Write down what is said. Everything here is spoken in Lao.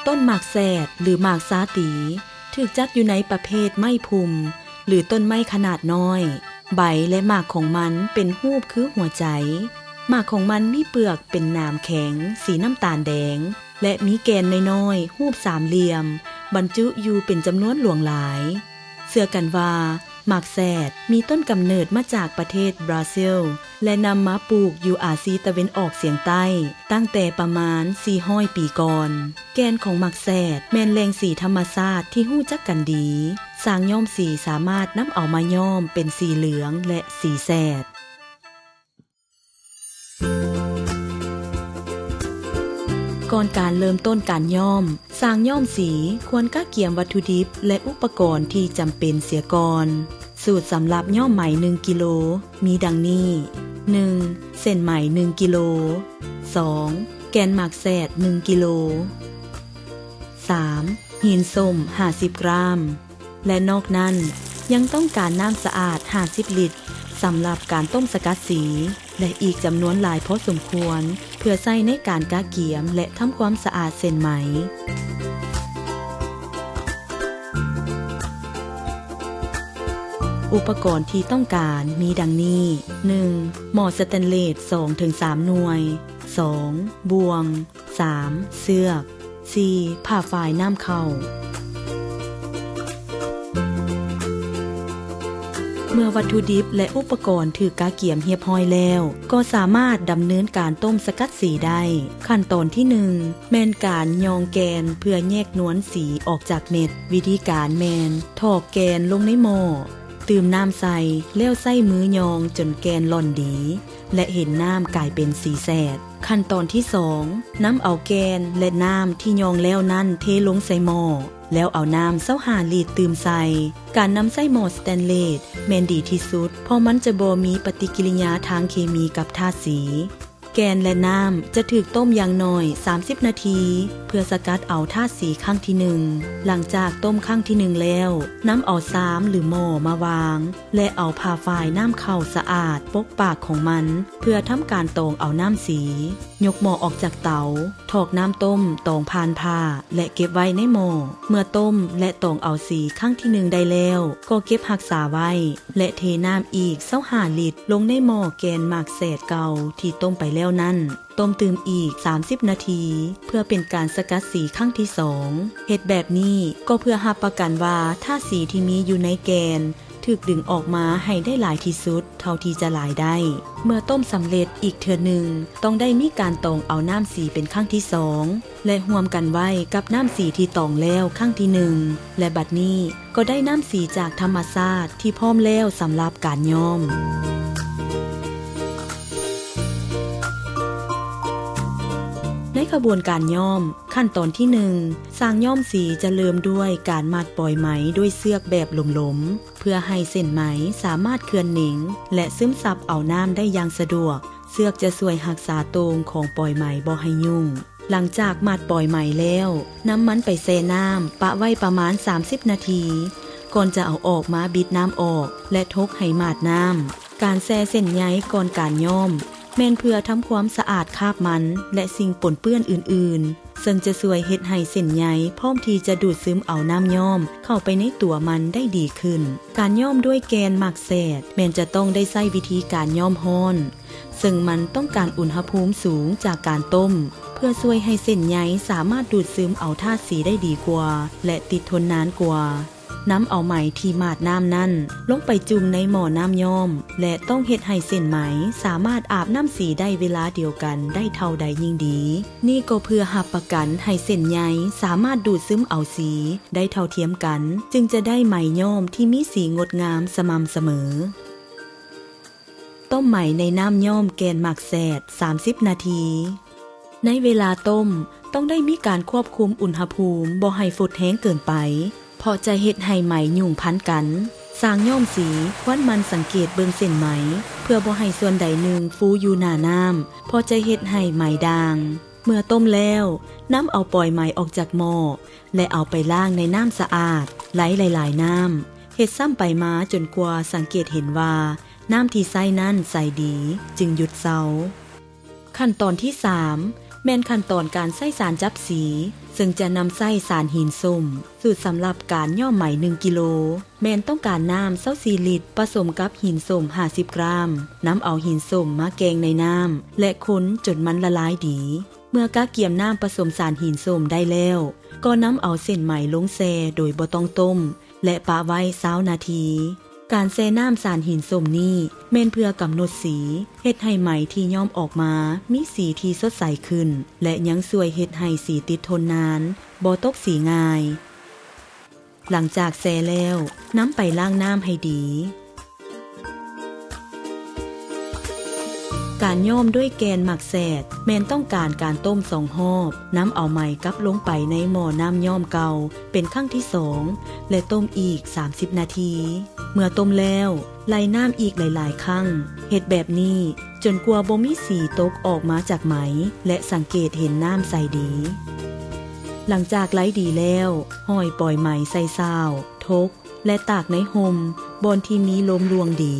ຕົ້ນໝາກແສດ ຫຼື ໝາກຊາຕີ ຖືກຈັດຢູ່ໃນປະເພດໄມ້ພຸ່ມ ຫຼື ຕົ້ນໄມ້ຂະໜາດນ້ອຍ. ໃບ ແລະ ໝາກຂອງມັນເປັນຮູບຄືຫົວໃຈ. ໝາກຂອງມັນມີເປືອກເປັນໜາມແຂງ ສີນ້ຳຕານແດງ ແລະ ມີແກ່ນນ້ອຍໆ ຮູບສາມຫຼ່ຽມ ບັນຈຸຢູ່ເປັນຈຳນວນຫຼວງຫຼາຍ. ເຊື່ອກັນວ່າ ໝາກແສດມີຕົ້ນກຳເນີດມາຈາກປະເທດບຣາຊິລ ແລະ ນຳມາປູກຢູ່ອາຊີຕາເວັນອອກສຽງໃຕ້ ຕັ້ງແຕ່ປະມານສີ່ຮ້ອຍປີກ່ອນ. ແກ່ນຂອງໝາກແສດແມ່ນແຫຼ່ງສີທຳມະຊາດທີ່ຮູ້ຈັກກັນດີ. ຊ່າງຍ້ອມສີສາມາດນຳເອົາມາຍ້ອມເປັນສີເຫຼືອງ ແລະ ສີແສດ. ກ່ອນການເລີ່ມຕົ້ນການຍ້ອມ, ຊ່າງຍ້ອມສີຄວນກະກຽມວັດຖຸດິບ ແລະ ອຸປະກອນທີ່ຈຳເປັນເສຍກ່ອນ. ສູດສຳລັບຍ້ອມໄໝໜຶ່ງກິໂລ ມີດັ່ງນີ້: ໜຶ່ງ ເສັ້ນໄໝໜຶ່ງກິໂລ, ສອງ ແກ່ນໝາກແສດໜຶ່ງກິໂລ, ສາມ ຫີນສົ້ມຫ້າສິບກຣາມ ແລະ ນອກນັ້ນຍັງຕ້ອງການນ້ຳສະອາດຫ້າສິບລິດ ສຳລັບການຕົ້ມສະກັດສີ ແລະ ອີກຈຳນວນຫຼາຍພໍສົມຄວນ ເພື່ອໃຊ້ໃນການກະກຽມ ແລະ ທຳຄວາມສະອາດເສັ້ນໄໝ. ອຸປະກອນທີ່ຕ້ອງການມີດັ່ງນີ້: ໜຶ່ງ ໝໍ້ສະແຕນເລດສອງເຖິງສາມໜ່ວຍ, ສອງ ບ່ວງ, ສາມ ເຊືອກ, ສີ່ ຜ້າຝ້າຍນ້ຳເຂົ້າ. ເມື່ອວັດຖຸດິບ ແລະ ອຸປະກອນຖືກກະກຽມຮຽບຮ້ອຍແລ້ວ, ກໍສາມາດດຳເນີນການຕົ້ມສະກັດສີໄດ້. ຂັ້ນຕອນທີໜຶ່ງ ແມ່ນການຫຍ້ອງແກ່ນເພື່ອແຍກນວນສີອອກຈາກເມັດ. ວິທີການແມ່ນຖອກແກ່ນລົງໃນໝໍ້, ຕື່ມນ້ຳໃສ່ ແລ້ວໃຊ້ມືຫຍ້ອງຈົນແກ່ນລ່ອນດີ ແລະ ເຫັນນ້ຳກາຍເປັນສີແສດ. ຂັ້ນຕອນທີສອງ ນຳເອົາແກ່ນ ແລະ ນ້ຳທີ່ຫຍ້ອງແລ້ວນັ້ນເທລົງໃສ່ໝໍ້ ແລ້ວເອົານ້ຳຊາວຫ້າລິດຕື່ມໃສ່. ການນຳໃຊ້ໝໍ້ສະແຕນເລດແມ່ນດີທີ່ສຸດ ເພາະມັນຈະບໍ່ມີປະຕິກິລິຍາທາງເຄມີກັບທາດສີ. ແກ່ນ ແລະ ນ້ຳຈະຖືກຕົ້ມຢ່າງໜ້ອຍສາມສິບນາທີ ເພື່ອສະກັດເອົາທາດສີຄັ້ງທີໜຶ່ງ. ຫຼັງຈາກຕົ້ມຄັ້ງທີໜຶ່ງແລ້ວ, ນຳເອົາຊາມ ຫຼື ໝໍ້ມາວາງ ແລະ ເອົາຜ້າຝ້າຍນ້ຳເຂົ້າສະອາດປົກປາກຂອງມັນ ເພື່ອທຳການຕອງເອົານ້ຳສີ. ຍົກໝໍ້ອອກຈາກເຕົາ, ຖອກນ້ຳຕົ້ມຕອງຜ່ານຜ້າ ແລະ ເກັບໄວ້ໃນໝໍ້. ເມື່ອຕົ້ມ ແລະ ຕອງເອົາສີຄັ້ງທີໜຶ່ງໄດ້ແລ້ວ, ກໍເກັບຮັກສາໄວ້ ແລະ ເທນ້ຳອີກຊາວຫ້າລິດລົງໃນໝໍ້ແກ່ນໝາກແສດເກົ່າທີ່ຕົ້ມໄປແລ້ວນັ້ນ. ຕົ້ມຕື່ມອີກສາມສິບນາທີ ເພື່ອເປັນການສະກັດສີຄັ້ງທີສອງ. ເຮັດແບບນີ້ກໍເພື່ອຮັບປະກັນວ່າທາດສີທີ່ມີຢູ່ໃນແກ່ນ ຖືກດຶງອອກມາໃຫ້ໄດ້ຫຼາຍທີ່ສຸດເທົ່າທີ່ຈະຫຼາຍໄດ້. ເມື່ອຕົ້ມສຳເລັດອີກເທື່ອໜຶ່ງ, ຕ້ອງໄດ້ມີການຕອງເອົານ້ຳສີເປັນຄັ້ງທີສອງ ແລະ ຮ່ວມກັນໄວ້ກັບນ້ຳສີທີ່ຕອງແລ້ວຄັ້ງທີໜຶ່ງ ແລະ ບັດນີ້ກໍໄດ້ນ້ຳສີຈາກທຳມະຊາດທີ່ພ້ອມແລ້ວສຳລັບການຍ້ອມ. ໃນຂະບວນການຍ້ອມ, ຂັ້ນຕອນທີໜຶ່ງ ຊ່າງຍ້ອມສີຈະເລີ່ມດ້ວຍການມັດປອຍໄໝດ້ວຍເຊືອກແບບຫຼົມໆ ເພື່ອໃຫ້ເສັ້ນໄໝສາມາດເຄື່ອນເໜັງ ແລະ ຊຶມຊັບເອົານ້ຳໄດ້ຢ່າງສະດວກ. ເຊືອກຈະຊ່ວຍຮັກສາໂຕ່ງຂອງປອຍໄໝບໍ່ໃຫ້ຫຍຸ້ງ. ຫຼັງຈາກມັດປອຍໄໝແລ້ວ, ນຳມັນໄປແຊ່ນ້ຳປະໄວ້ປະມານສາມສິບນາທີ ກ່ອນຈະເອົາອອກມາບິດນ້ຳອອກ ແລະ ທົກໃຫ້ໝາດນ້ຳ. ການແຊ່ເສັ້ນໃຍກ່ອນການຍ້ອມ ແມ່ນເພື່ອທຳຄວາມສະອາດຄາບມັນ ແລະ ສິ່ງປົນເປື້ອນອື່ນໆ, ເຊິ່ງຈະຊ່ວຍເຮັດໃຫ້ເສັ້ນໃຍພ້ອມທີ່ຈະດູດຊຶມເອົານ້ຳຍ້ອມເຂົ້າໄປໃນຕົວມັນໄດ້ດີຂຶ້ນ. ການຍ້ອມດ້ວຍແກ່ນໝາກແສດ ແມ່ນຈະຕ້ອງໄດ້ໃຊ້ວິທີການຍ້ອມຮ້ອນ, ເຊິ່ງມັນຕ້ອງການອຸນຫະພູມສູງຈາກການຕົ້ມ ເພື່ອຊ່ວຍໃຫ້ເສັ້ນໃຍສາມາດດູດຊຶມເອົາທາດສີໄດ້ດີກວ່າ ແລະ ຕິດທົນນານກວ່າ. ນຳເອົາໄໝທີ່ໝາດນ້ຳນັ້ນລົງໄປຈຸ່ມໃນໝໍ້ນ້ຳຍ້ອມ ແລະ ຕ້ອງເຮັດໃຫ້ເສັ້ນໄໝສາມາດອາບນ້ຳສີໄດ້ເວລາດຽວກັນໄດ້ເທົ່າໃດຍິ່ງດີ. ນີ້ກໍເພື່ອຮັບປະກັນໃຫ້ເສັ້ນໃຍສາມາດດູດຊຶມເອົາສີໄດ້ເທົ່າທຽມກັນ, ຈຶ່ງຈະໄດ້ໄໝຍ້ອມທີ່ມີສີງົດງາມສະໝ່ຳສະເໝີ. ຕົ້ມໄໝໃນນ້ຳຍ້ອມແກ່ນໝາກແສດສາມສິບນາທີ. ໃນເວລາຕົ້ມ ຕ້ອງໄດ້ມີການຄວບຄຸມອຸນຫະພູມບໍ່ໃຫ້ຟົດແຮງເກີນໄປ, ເພາະຈະເຮັດໃຫ້ໄໝຫຍຸ້ງພັນກັນ. ຊ່າງຍ້ອມສີຄວນໝັ່ນສັງເກດເບິ່ງເສັ້ນໄໝ ເພື່ອບໍ່ໃຫ້ສ່ວນໃດໜຶ່ງຟູຢູ່ໜ້ານ້ຳ, ເພາະຈະເຮັດໃຫ້ໄໝດ່າງ. ເມື່ອຕົ້ມແລ້ວ, ນຳເອົາປອຍໄໝອອກຈາກໝໍ້ ແລະ ເອົາໄປລ້າງໃນນ້ຳສະອາດ ໄຫຼຫຼາຍໆນ້ຳ, ເຮັດຊ້ຳໄປມາຈົນກວ່າສັງເກດເຫັນວ່າ ນ້ຳທີ່ໃຊ້ນັ້ນໃສດີ ຈຶ່ງຢຸດເຊົາ. ຂັ້ນຕອນທີສາມ ແມ່ນຂັ້ນຕອນການໃຊ້ສານຈັບສີ ເຊິ່ງຈະນຳໃຊ້ສານຫີນສົ້ມ. ສູດສຳລັບການຍ້ອມໄໝໜຶ່ງກິໂລ ແມ່ນຕ້ອງການນ້ຳຊາວສີ່ລິດ ປະສົມກັບຫີນສົ້ມຫ້າສິບກຣາມ. ນຳເອົາຫີນສົ້ມມາແກ່ງໃນນ້ຳ ແລະ ຄົນຈົນມັນລະລາຍດີ. ເມື່ອກະກຽມນ້ຳປະສົມສານຫີນສົ້ມໄດ້ແລ້ວ ກໍນຳເອົາເສັ້ນໄໝລົງແຊ່ໂດຍບໍ່ຕ້ອງຕົ້ມ ແລະ ປະໄວ້ຊາວນາທີ. ການແຊ່ນ້ຳສານຫີນສົ້ມນີ້ ແມ່ນເພື່ອກຳນົດສີ ເຮັດໃຫ້ໄໝທີ່ຍ້ອມອອກມາມີສີທີ່ສົດໃສຂຶ້ນ ແລະ ຍັງຊ່ວຍເຮັດໃຫ້ສີຕິດທົນນານ, ບໍ່ຕົກສີງ່າຍ. ຫຼັງຈາກແຊ່ແລ້ວ, ນຳໄປລ້າງນ້ຳໃຫ້ດີ. ການຍ້ອມດ້ວຍແກ່ນໝາກແສດ ແມ່ນຕ້ອງການການຕົ້ມສອງຮອບ. ນຳເອົາໄໝກັບລົງໄປໃນໝໍ້ນ້ຳຍ້ອມເກົ່າເປັນຄັ້ງທີສອງ ແລະ ຕົ້ມອີກສາມສິບນາທີ. ເມື່ອຕົ້ມແລ້ວ, ໄລ່ນ້ຳອີກຫຼາຍໆຄັ້ງ. ເຮັດແບບນີ້ຈົນກວ່າບໍ່ມີສີຕົກອອກມາຈາກໄໝ ແລະ ສັງເກດເຫັນນ້ຳໃສດີ. ຫຼັງຈາກໄລ່ດີແລ້ວ, ຫ້ອຍປອຍໄໝໃສ່ຊາວ, ທົກ ແລະ ຕາກໃນຮົ່ມ ບ່ອນທີ່ມີລົມລ່ວງດີ.